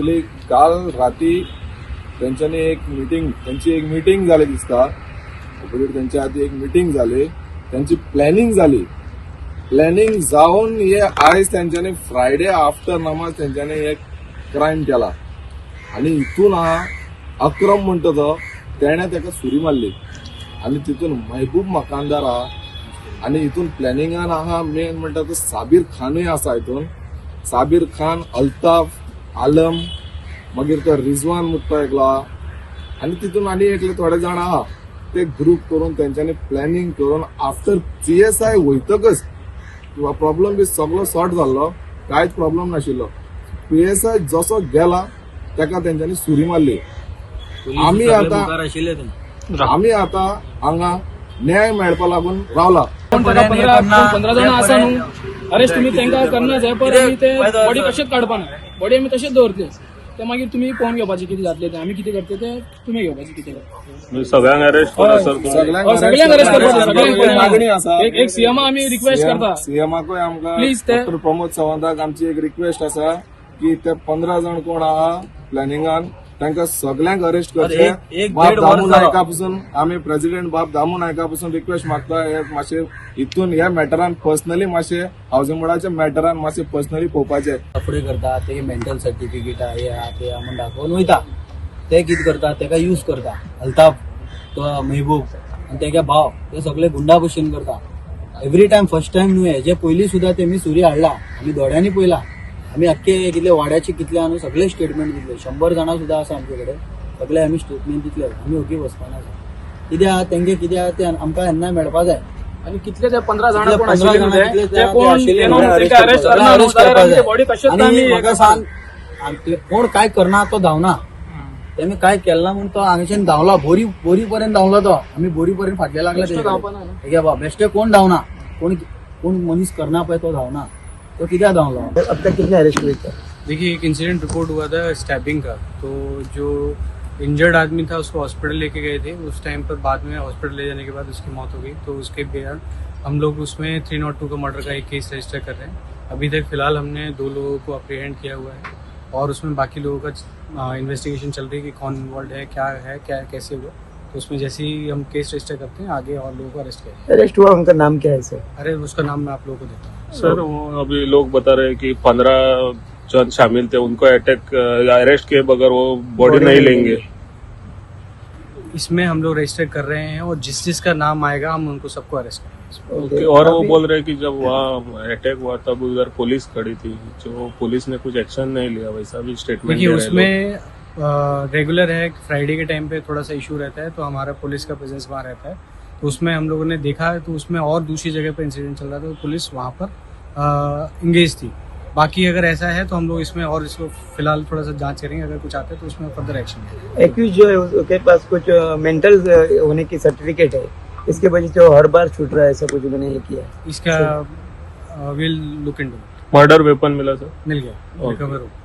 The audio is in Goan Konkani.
एक्चुली काल राती तेंच्यांनी एक मिटींग, तेंची एक मिटींग जाली दिसता. ऑपोजीट तेंच्या आदी एक मिटींग जाली, तेंची प्लॅनिंग जाली. प्लॅनिंग जावन हे आयज तेंच्यांनी फ्रायडे आफ्टर नमाज तेंच्यांनी एक क्रायम केला. आनी हितून आहा अक्रम म्हणटा तो, तेणें तेका सुरी मारली आनी तितून महबूब मकानदार आहा आनी हितून प्लॅनिंगान आहा. मेन म्हणटा तो साबीर खानूय आसा हितून. साबीर खान, अल्ताफ आलम, मागीर तो रिजवान म्हणटा एकलो आहा आनी तितून आनी एकले थोडे जाण आहा. ते ग्रुप करून तेंच्यांनी प्लॅनिंग करून आफ्टर पीएसआय वयतकच किंवा प्रॉब्लम बी सगलो सॉर्ट जाल्लो, कांयच प्रॉब्लम नाशिल्लो. पीएसआय जसो गेला तेका तेंच्यांनी सुरी मारली. आमी आतां हांगा न्याय मेळपा लागून रावला. कोण ताका 15 जाणां आसा न्हू, अरेस्ट तुमी तांकां करना जाय, पर आमी ते बॉडी कशेंच काडपाना. बॉडी आमी तशेंच दवरतले. ते मागीर तुमी पळोवन घेवपाचे कितें जातले ते. आमी कितें करतले ते तुमी घेवपाचे कितें करता. सगळ्यांक अरेस्ट करा सर. सगळ्यांक. हय, सगळ्यांक अरेस्ट करपाचे. सगळ्यांक मागणी आसा. सगळ्यांक एक सीएमा आमी रिक्वेस्ट करता. सीएमाकूय आमकां Please ते- डॉक्टर प्रमोद सावंताक आमची एक रिक्वेस्ट आसा की ते 15 जाण कोण आहा प्लॅनिंगान, तांकां सगल्यांक अरेस्ट करचे. एक बाब देड दामू वर्स जालो. नायका पसून आमी, प्रेसिडेंट बाब दामू नायका पसून रिक्वेस्ट मागता, हे मातशे हितून ह्या मॅटरान पर्सनली मातशे हावसिंग बोर्डाच्या मॅटरान मातशे पर्सनली पळोवपाचे. फुडें करता ते मेंटल सर्टिफिकेट हे आहा ते आहा म्हूण दाखोवन वयता. ते कितें करता, तेका यूज करता अल्ताफ, तो मेहबूब आनी तेगे भाव, ते सगळे गुंडा भशेन करता एवरी टायम. फर्स्ट टायम न्हू, हेजे पयलीं सुद्दां तेमी सुरी हाडला, आमी दोळ्यांनी पळयला. आमी आख्खे कितले वाड्याचे कितले आहा न्हू, सगळे स्टेटमेंट दितले. 100 जाणां सुद्दां आसा आमचे कडेन, सगळे आमी स्टेटमेंट दितले. आमी ओगी बसपाना आसा. कितें आहा तेंगे, कितें आहा ते आमकां येन्ना मेळपा जाय. आनी कितले ते 15 जाणां कितले कोण 15 आशिल्ले जाणां न्हू, कितले ते जाणां ते कोण आशिल्ले ते न्हू, तांकां अरेस्ट करना न्हू arrest जाल्यार करपा आमी जाय. बॉडी कशेंच आनी आमी म्हाका सांग, कोण काय करना तो धांवना. तेमी काय केला म्हूण तो हांगाच्यान धांवला, बोरी बोरी पर्यंत धांवला तो. आमी बोरी पर्यंत फाटले लागले. बेश्टो धांवपाना न्हू. तेगे बा बेश्टे कोण धांवना. कोण कोण मनीस करना पळय तो धांवना. तो कित्याक धांवलो? अब तक कितने अरेस्ट हुए थे? देखिए, एक इंसिडेंट रिपोर्ट हुआ था स्टैबिंग का, तो जो इंजर्ड आदमी था उसको हॉस्पिटल लेके गए थे उस टाइम पर. बाद में हॉस्पिटल ले जाने के बाद उसकी मौत हो गई. तो उसके बयान हम लोग उसमें 302 का मर्डर का एक केस रजिस्टर कर रहे हैं. अभी तक फिलहाल हमने दो लोगों को अप्रीहेंड किया हुआ है और उसमें बाकी लोगों का इन्वेस्टिगेशन चल रही है कि कौन इन्वॉल्व है, क्या है, क्या कैसे हुआ. तो उसमें जैसे ही हम केस रजिस्टर करते हैं, आगे और लोगों को अरेस्ट करेंगे. अरेस्ट हुआ, उनका नाम क्या है सर? अरे, उसका नाम मैं आप लोगों को देता हूँ. सर, वो अभी लोग बता रहे हैं कि 15 जन शामिल थे, उनको अटैक अरेस्ट किए बगैर वो बॉडी नहीं लेंगे. इसमें हम लोग रजिस्टर कर रहे हैं और जिस जिसका नाम आएगा, हम उनको सबको अरेस्ट करेंगे. ओके. और वो बोल रहे हैं कि जब वहाँ अटैक हुआ तब उधर पुलिस खड़ी थी, जो पुलिस ने कुछ एक्शन नहीं लिया, वैसा भी स्टेटमेंट. देखिए, उसमें रेगुलर है, फ्राइडे के टाइम पे थोड़ा सा इशू रहता है, तो हमारा पुलिस का प्रेजेंस वहाँ रहता है. तो उसमें हम लोगों ने देखा है, तो उसमें और दूसरी जगह पर इंसिडेंट चल रहा था, तो पुलिस वहाँ पर इंगेज थी. बाकी अगर ऐसा है तो हम लोग इसमें और इसको फिलहाल थोड़ा सा जांच करेंगे. अगर कुछ आता है तो उसमें फर्दर एक्शन लेंगे. एक्यूज जो है, उसके पास कुछ मेंटल होने की सर्टिफिकेट है, इसके वजह से वो हर बार छूट रहा है, ऐसा कुछ मैंने ये किया. इसका will look into. Murder weapon मिला सर? मिल गया, रिकवर हो गया.